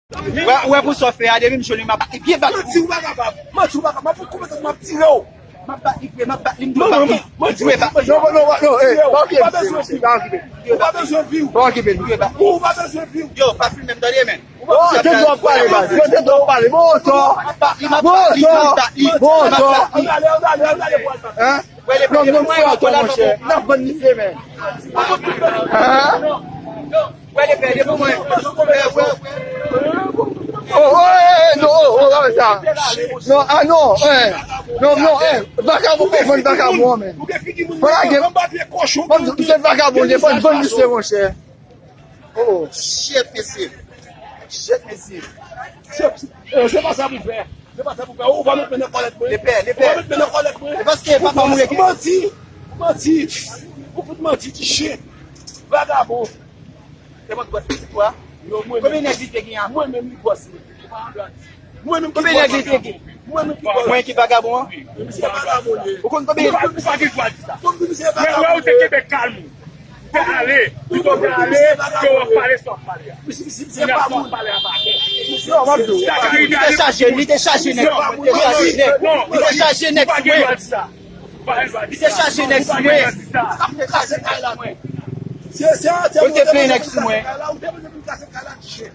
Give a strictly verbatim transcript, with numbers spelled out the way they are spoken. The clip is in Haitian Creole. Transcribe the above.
Wè, wè pou sa w fè a, depi m jwenn li, m ap bat li byen bat. Manti, ou pa kapab. Manti, ou pa kapab. M ap fè koupe tèt, m ap tire w. M ap bat li vre, m ap bat li, m dwe bat li. M dwe bat li. Non, non, non, non, eh, pa okipe misye, pa okipe. Ou pa bezwen vi w. Pa okipe l. Ou pa bezwen vi w. Yo, pa filme m, tande, men. Yo, tande w ap pale, baz. Yo, tande w ap pale. Bon, tò. M ap bat li, m ap bat li, m ap bat li. Bon, tò. Ann ale, ann ale, ann ale pou al bat. Hein? Non, non, frè, atò, monchè. N ap vann misye, men. Hein? Wè lepè, devan mwen. Wè, wè, wè. Oh, oh, eh, eh, non, oh, oh, pa fè sa. Non, ah, non, eh. Non, non, eh. Vakabon, pa vann vakabon, men. Fò lage. Bon, se vakabon, li pa vann misye, monchè. Oh. Shit, mesye. Shit, mesye. Se, eh, se pa sa pou fè. Se pa sa pou fè. Ou pa met men nan kòlèt mwen. Lepè, lepè. Ou pa met men nan kòlèt mwen. E paske papa m ou rete. Manti. Manti. Ou fout manti, ti chen. Vagabon. Se mwen ki bòs pitit ou a? Yo, mwen menm. Konbyen nèg li te gen a? Mwen menm li bòs mwen. Mwen menm ki bòs. Konbyen nèg li te gen? Mwen menm ki bòs. Mwen ki vagabon an? Misye vagabon ye. Ou konn konbyen? Ou pa gen dwa di sa. Konbyen misye vagabon ye? Mwen wè ou te kenbe kalm ou. Ou te ale. Ou te ale. Ke w ap pale sa w ap pale a. Misye, misye, misye pa moun. Sa ka rive a. Li te chaje, li te chaje nèg. Li te chaje nèg. Li te chaje nèg sou mwen. Li te chaje nèg sou mwen. Ou te plen nèg sou mwen. Ou te plen nèg sou mwen.